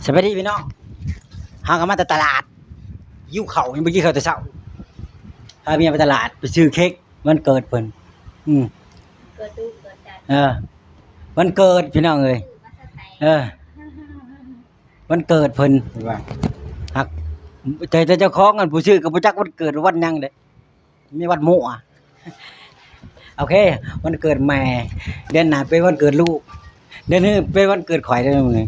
ສະບາຍດີພີ່ນ້ອງ ເຮົາກໍມາແຕ່ຕະຫຼາດ ຫິວເຂົ້າ ຍັງບໍ່ກິນເຂົ້າແຕ່ເຊົ້າ ພາເມຍໄປຕະຫຼາດໄປຊື້ເຄ້ກວັນເກີດເພິ່ນ. ອືມ ເກີດດຸເກີດຈັດ ເອີ ວັນເກີດພີ່ນ້ອງເອີຍ ເອີ ວັນເກີດເພິ່ນວ່າ ຫາກ ແຕ່ ແຕ່ເຈົ້າຂອງອັນຜູ້ຊື້ກໍບໍ່ຈັກວັນເກີດວັນຫຍັງເດ້. ມີວັນມົວ ໂອເຄ ວັນເກີດແມ່ ເດືອນໜ້າເປັນວັນເກີດລູກ ເດືອນນີ້ເປັນວັນເກີດຂ້ອຍເດີມື້ນີ້.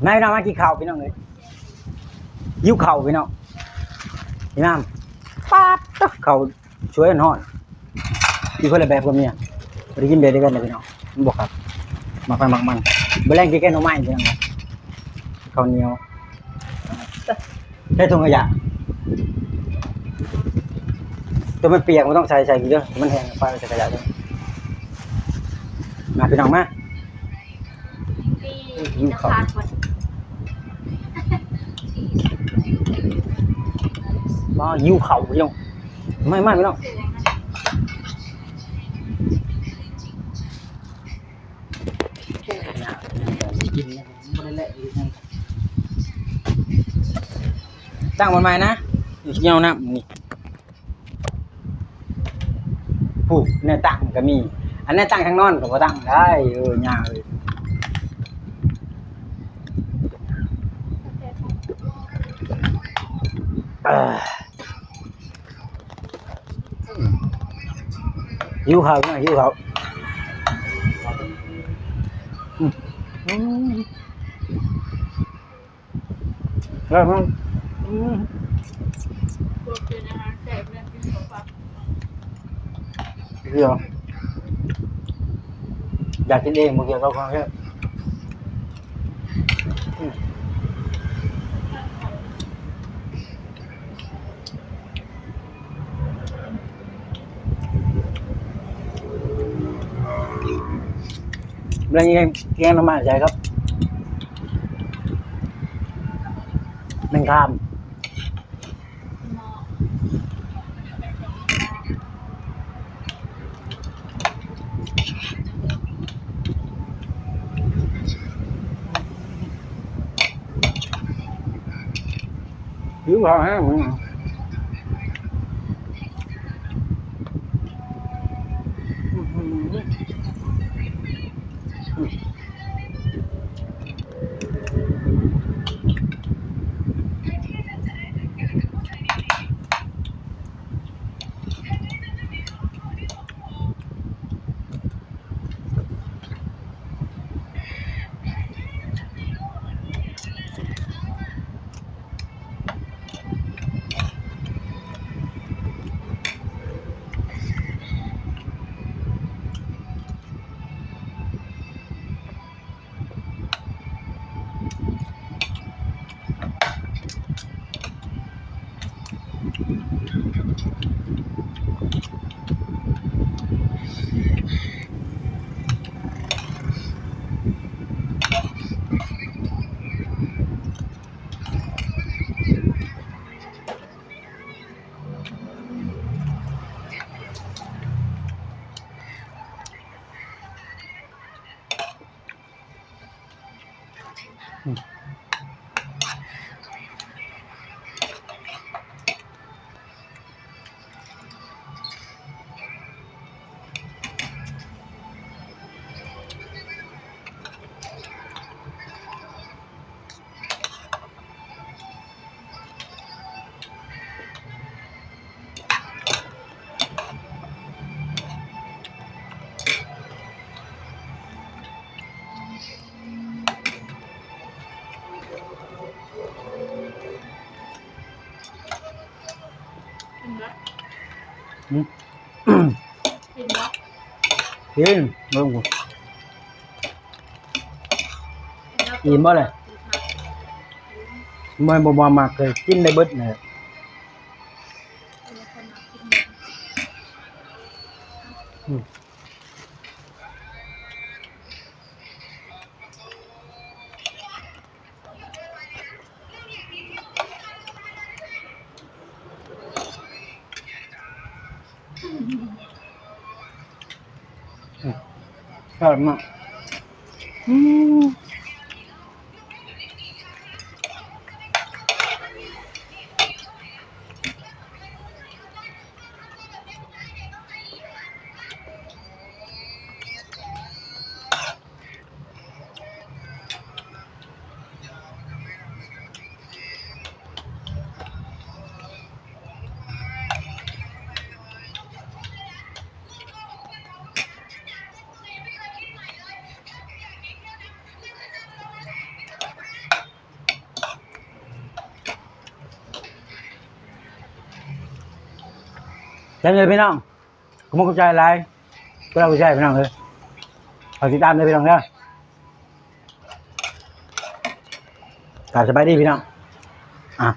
ມາພີ່ນ້ອງ ມາກິນເຂົ້າພີ່ນ້ອງເອີຍ ຫິວເຂົ້າພີ່ນ້ອງ. ພີ່ນ້ຳ ປາດໂທ້ ເຂົ້າສວຍຮ້ອນໆ ກິນຄົນລະແບບກັບເມຍ ບໍ່ໄດ້ກິນແບບດຽວກັນເດີພີ່ນ້ອງ ມັນບໍ່ຄັກ ມັກໃຜມັກມັນ. ມື້ແລງກິນແກງໜໍ່ໄມ້ພີ່ນ້ອງ ເຂົ້າໜຽວ. ໃສ່ຖົງຂະຫຍະ ຕົວມັນປຽກບໍ່ຕ້ອງໃສ່ ໃສ່ເດີ ມັນແຫ້ງ ປະໃສ່ຂະຫຍະເດີ. ມາພີ່ນ້ອງມາ ຫິວເຂົ້າ ມາຫິວເຂົ້າພີ່ນ້ອງ ມາ ມາພີ່ນ້ອງ. ຕັ້ງມັນໃໝ່ນະ ເອົານ້ຳນີ້ ຜູ້ແນວຕັ້ງກໍມີ ອັນແນວຕັ້ງທາງນອນກໍບໍ່ຕັ້ງໄດ້ ເອີ ຍ່າເອີຍ. ເອີ ຫິວເຂົ້າ ຫິວເຂົ້າ ອືມ ອືມ ເອີ ອືມ ເອີ ຢາກກິນເອງ ບໍ່ກ່ຽວກັບຂອງແທ້. ແລ້ວນີ້ແກງໜໍ່ໄມ້ໃສ່ກັບແມງຄາມ. ຫິວເຂົ້າແຮງ. ກິນບໍ່? ຫືມ? ກິນບໍ່? ກິນ ເບິ່ງ ອີ່ມບໍ່ລະ? ບໍ່ ບໍ່ ບໍ່ມັກເລີຍ ກິນໄດ້ເບິດເລີຍ. ອືມ. ແຊບມາກ ອືມ. ແຊບເດີພີ່ນ້ອງ ຂອບຄຸນຂອບໃຈຫຼາຍ ກົດໄລກົດແຊພີ່ນ້ອງເອີຍ ຝາກຕິດຕາມເດີພີ່ນ້ອງເດີ ກາບສະບາຍດີພີ່ນ້ອງ ອ່ະ